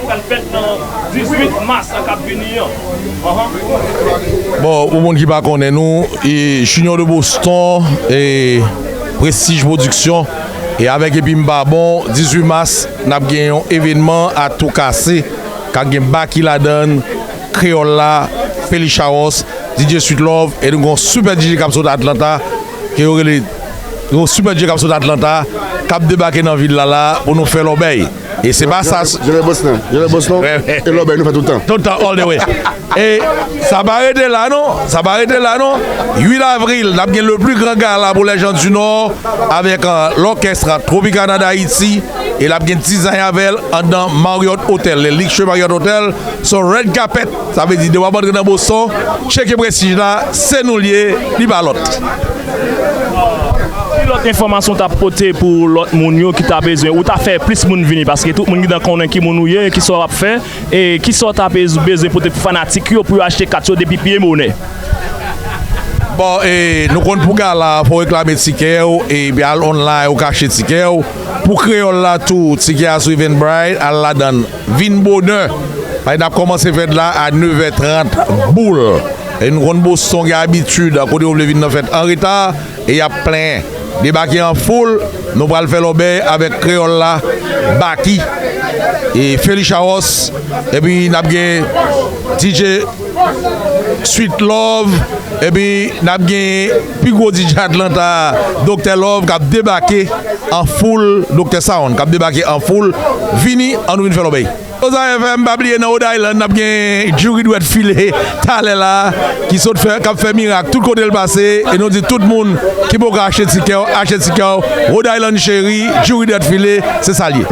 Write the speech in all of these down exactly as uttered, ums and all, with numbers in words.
Pral fèt nan dizuit mas la k ap vini an. Anhan. Bon, pou moun ki pa konnen nou, e Junior de Boston e Prestige Production e avèk Epi M Pa Bon, dizuit mas, n ap gen yon evènman a tou kase k ap gen Baky ladan l, Kreyòl la, Felix Charros, D J Sweet Love, e nou gen yon super D J k ap sot Atlanta, ke yo rele yon super D J k ap sot Atlanta, k ap debake nan vil la la pou nou fè lòbèy. E se pa sa. Jere Boston. Jere Boston. E lòbèy nou fè tout tan. Tout tan, all the way. E sa pa rete la non. Sa pa rete la non. Uit avril, n ap gen le plus grand gala pour les gens du Nord avec euh, l'orchestre Tropicana d'Haïti. E l ap gen Dizay avè l anndan Marriott Hotel, le luxueux Marriott Hotel. So red carpet, sa vle di depi w ap antre nan Boston, tcheke Prestige la, se nou l ye, li pa lòt. Ki lòt enfòmasyon w t ap pote pou lòt moun yo ki ta bezwen, ou ta fè plis moun vini, paske tout moun gentan konnen ki moun ou ye, kisa w ap fè, e kisa w ta bez- bezwen pote pou fanatik yo pou yo achte kat yo depi pye bonè? Bon, e nou konn pou gala, fò w reklame tikè w, epi al online, ou ka achte tikè w. Pou Kreyòl la tou, tikè a sou Eventbrite, al ladan l. Vin bonè. Paske n ap kòmanse fèt la a nevè trant boul. E nou konn Boston gen abitid, kote yo vle vin nan fèt an reta, e y ap plenyen. Debake an foul, nou pral fè lòbèy avèk Kreyòl la, Baky, e Felix Charros, epi n ap gen D J Sweet Love, epi n ap gen pi gwo D J Atlanta, Doktè Love, k ap debake an foul, Doktè Sound, k ap debake an foul. Vini, ann nou vin fè lòbèy. Ozay F M, pa bliye nan Rhode Island, n ap gen Djoury Dwèt File talè la, ki sot fè, k ap fè mirak tout kote l pase, e nou di tout moun ki poko achte tikè w, achte tikè w, Rhode Island cheri, Djoury Dwèt File, se sa l ye.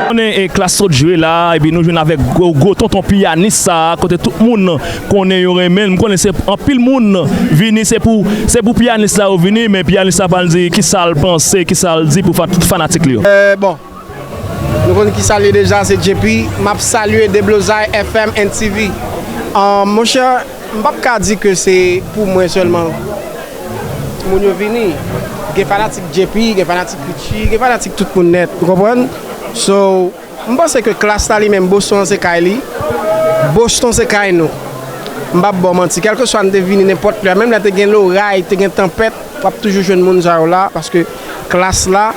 Konnen e klas sot jwe la, epi nou jwenn avèk gwo, gwo tonton piyanis sa a, kote tout moun konnen yo renmen l. M konnen se anpil moun vini, se pou, se pou piyanis la yo vini, men piyanis la pral di kisa l panse, kisa l di pou fa-, fanatik li yo. Euh, bon, nou konn kisa l ye deja, se J P. M ap salye Deblozay F M and T V. Euh, monchè, m p ap ka di ke se pou mwen sèlman moun yo vini. Gen fanatik J P, gen fanatik Richie, gen fanatik tout moun nèt. Ou konprann? So, m panse ke klas la li menm, Boston an se kay li. Boston se kay nou. M p ap ba w manti. Kèlkeswa n te vini nenpòt lè, menm lè te gen loray, te gen tanpèt, w ap toujou jwenn moun sa yo la, paske klas la,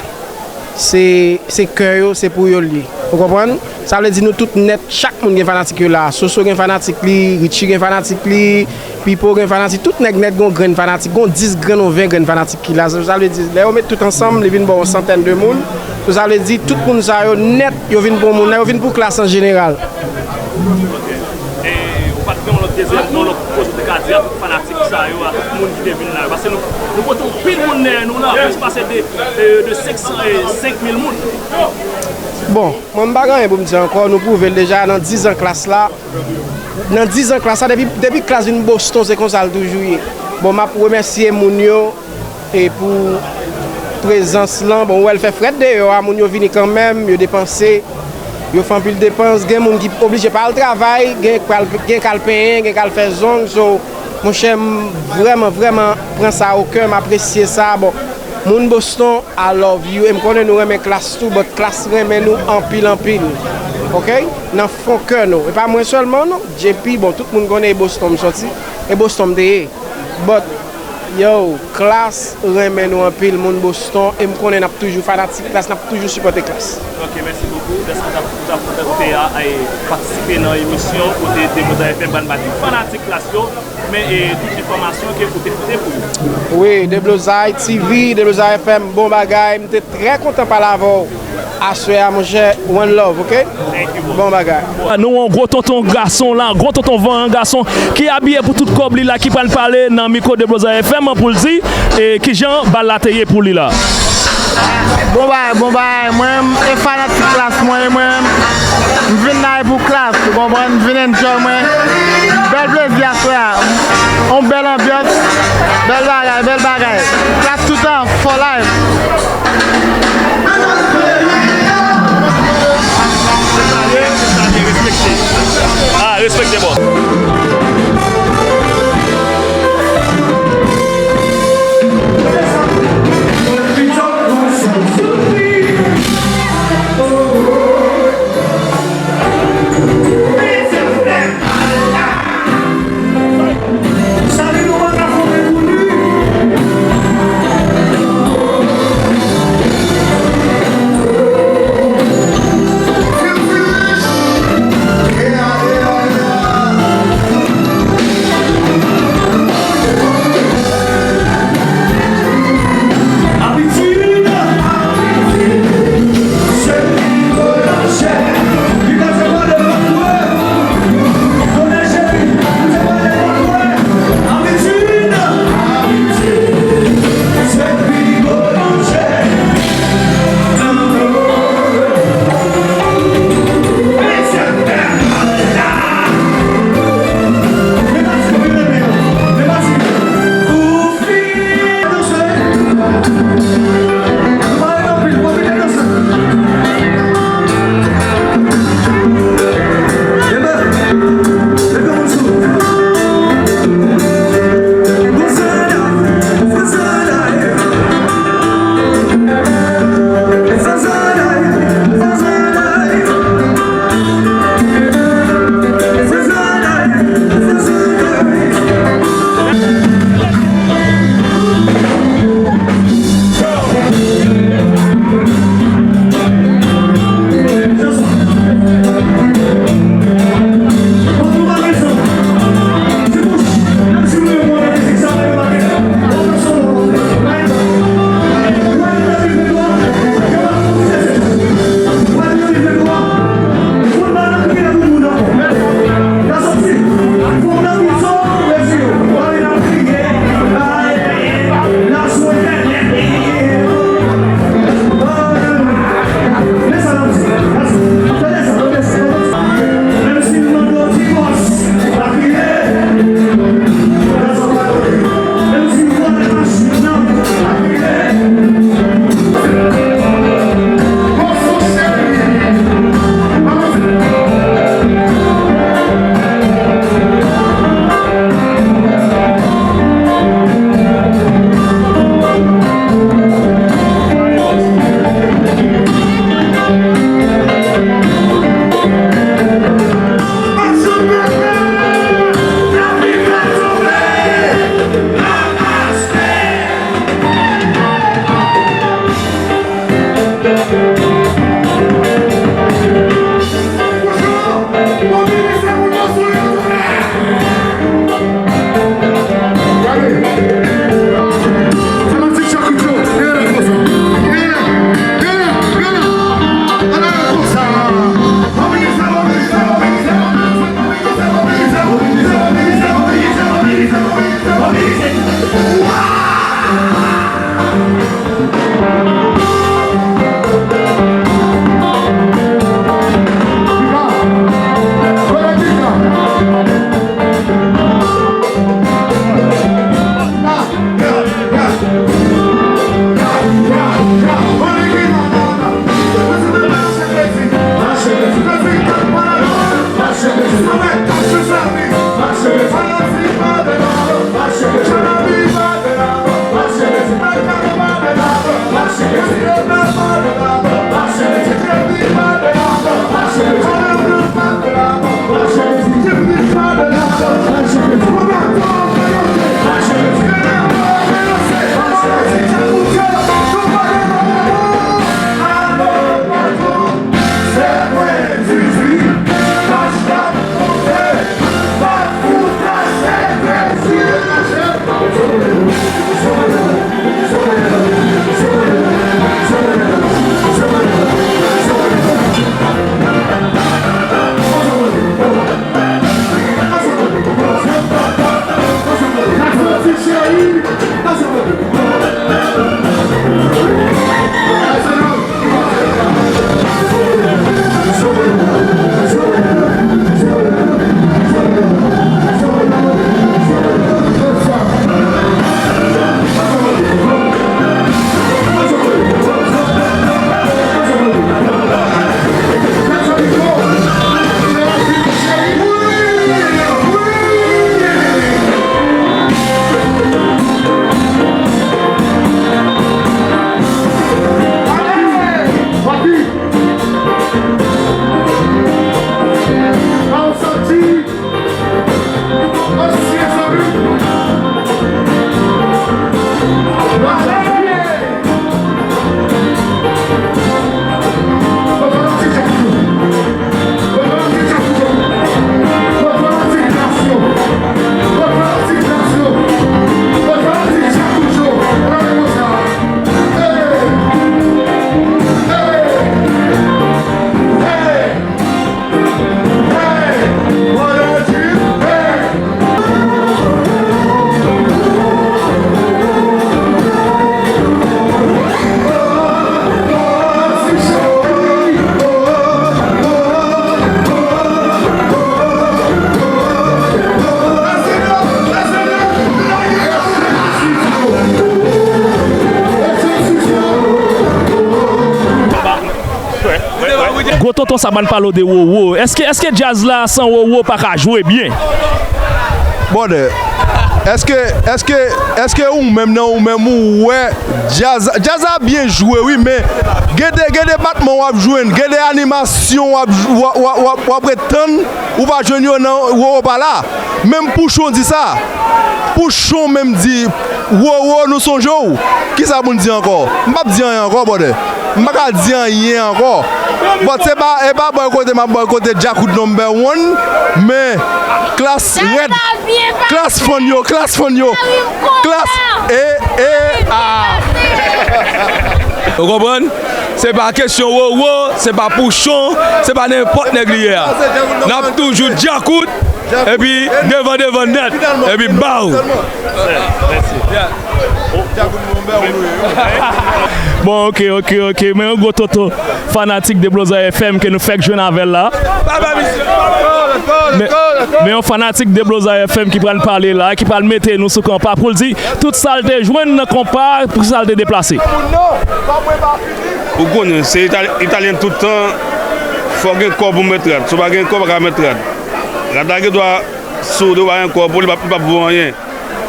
se, se kè yo, se pou yo l ye. Ou konprann? Sa vle di nou tout nèt, chak moun gen fanatik yo la. Soso gen fanatik li, Richie gen fanatik li, Pipo gen fanatik, tout nèg nèt gon grenn fanatik, gon dis grenn ou ven grenn fanatik ki la. Sa vle di, lè yo met tout ansanm, li vin ba w yon santèn de moun. So, sa vle di, tout moun sa yo nèt, yo vin pou moun nan, yo vin pou klas an jeneral. E ou pa t gen yon lòt dezyèm, yon lòt koze ou te ka di a tout fanatik sa yo, a tout moun ki te vin la yo? Paske nou, nou pote yon pil moun dèyè nou la, plis pase de, de, de senk san, e, senk mil moun. Bon, mwen m pa gen anyen pou m di ankò, nou pwouve l deja nan diz an klas la. Nan diz an klas la, depi, depi klas vin Boston, se konsa l toujou ye. Bon, m ap remèsye moun yo, e pou prezans lan, bon, ou wè l fè frèt deyò a, moun yo vini kanmenm, yo depanse, yo fè anpil depans, gen moun ki oblije pa al travay, gen k al, gen k al penyen, gen k al fè zong, so, monchè, m vrèman, vrèman pran sa o kè, m apresye sa, bon, moun Boston, I love you, e m konnen nou renmen klas tou, but klas renmen nou anpil, anpil, oke? Nan fon kè nou, e pa mwen sèlman, non, J P, bon, tout moun konnen e Boston m sòti, e Boston m te ye, but, Yo, klas renmen nou anpil, moun Boston, e m konnen n ap toujou fanatik klas, n ap toujou sipòte klas. Ok, mèsi bokou. Dèske w t ap, w t ap, w te a, e, patisipe nan emisyon kote Deblozay F M pral ba tout fanatik klas yo, men, e, tout enfòmasyon ke ou te pote pou yo. Wi, Deblozay T V, Deblozay F M, bon bagay, m te trè kontan pale avè w. Aswè a, monchè, one love, ok? Bon bagay. Nou yon gwo tonton gason la, gwo tonton vanyan gason ki abiye pou tout kòb li la, ki pral pale nan mikwo Deblozay F M pou l di, e, kijan bal la te ye pou li la. Bon bagay, bon bagay. Mwen, m e fanatik klas mwen, e mwen, m vin la e pou klas, ou konprann? M vin enjoy mwen. Bèl plezi aswè a. On bèl anbyans. Bèl bagay, bèl bagay. Klas toutan, for life. Ah, respekte, bòs. Gwo tonton sa bann pale w de Roro. Èske, èske djaz la san Roro pa ka jwe byen? Brother, èske, èske, èske ou menm nan ou menm ou wè djaz, djaz la byen jwe wi, men gen de, gen de batman w ap jwenn, gen de animasyon w ap, w ap, w ap, w ap, w ap ret tann, ou pa jwenn yo nan Roro pa la. Menm Pouchon di sa. Pouchon menm di, Roro, nou sonje w. Kisa pou n di ankò? M p ap di anyen ankò, brother. M pa ka di anyen ankò. But se pa, e pa bòykote m ap bòykote Djakout number one, men Klass rèd. Klass fan yo, Klass fan yo. Klass, e, e, a. Ou konprann? Se pa kesyon Roro, se pa Pouchon, se pa nenpòt nèg li ye a. N ap toujou Djakout, epi devan, devan nèt, epi baw. Bon, ok, ok, ok. Men yon gwo toto fanatik Deblozay F M ke nou fèk jwenn avè l la. Men, men yon fanatik Deblozay F M ki pral pale la, ki pral mete nou sou konpa pou l di tout sa l te jwenn nan konpa, pou sa l te deplase. Ou konnen, se Itali-, Italyen tout tan, fò gen kòb pou mèt rad. Si w pa gen kòb, w pa ka mèt rad. Rad la gen dwa soud, ou pa gen kòb pou li, li p ap, li p ap vo anyen.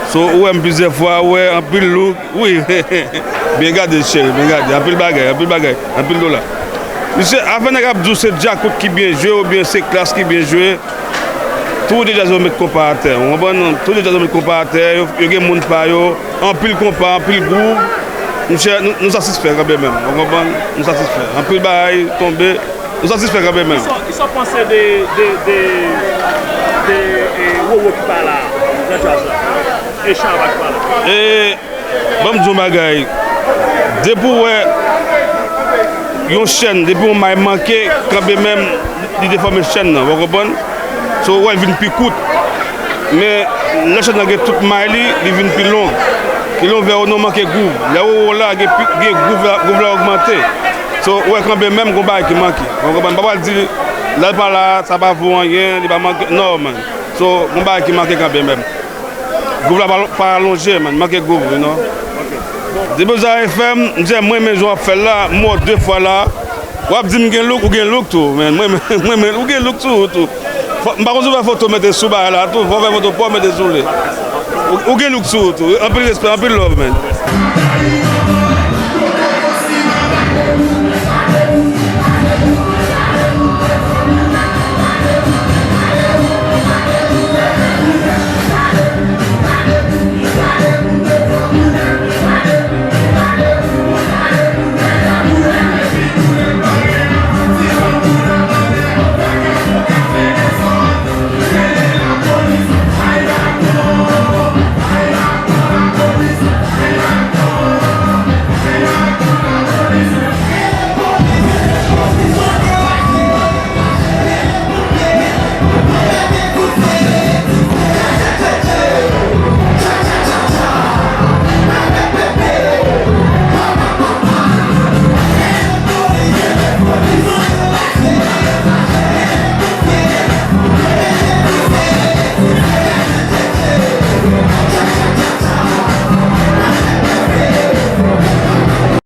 So, ou wè m plizyè fwa, ou wè anpil look, wi. Byen gade, cheri, byen gade. Anpil bagay, anpil bagay, anpil dola. Misye, afè nèg ap di w se Djakout ki byen jwe oubyen se Klass ki byen jwe, tou de djaz yo met konpa atè, ou konprann? Tou de djaz yo met konpa atè, yo, yo gen moun pa yo, anpil konpa, anpil gwouv. Misye, nou, nou satisfè kanmenm, ou konprann? Nou satisfè. Anpil bagay tonbe, nou satisfè kanmenm. Kisa, kisa w panse de, de, de, de, e, Roro ki pa la nan djaz la? E Shabba ki pa la? E, ban m di w yon bagay. Depi w wè yon chèn, depi yon may manke, kanmenm, li defòme chèn nan, w konprann? So, ou wè l vin pi kout. Men, lè chèn nan gen tout may li, li vin pi long. Ki lè w vè Roro manke gwouv. Lè Roro la, gen pi, gen gwouv la, gwouv la ogmante. So, ou wè kanmenm, gon bagay ki manke. W konprann? M pa pral di, lè l pa la, sa pa vo anyen, li pa manke. Non, man. So, gon bagay ki manke kanmenm. Gwouv la pa, pa alonje, man. Manke gwouv, you know. Depi w sa F M, m di, m renmen jan w ap fè l la, m wè w de fwa la. W ap di m gen look, ou gen look tou, man. M renmen, m renmen, ou gen look sou ou tou. Fò, m pa konn si w fè foto mete sou bagay la tou, fò w fè foto pa w mete sou li. Ou, ou gen look sou ou tou. Anpil respè, anpil love, man.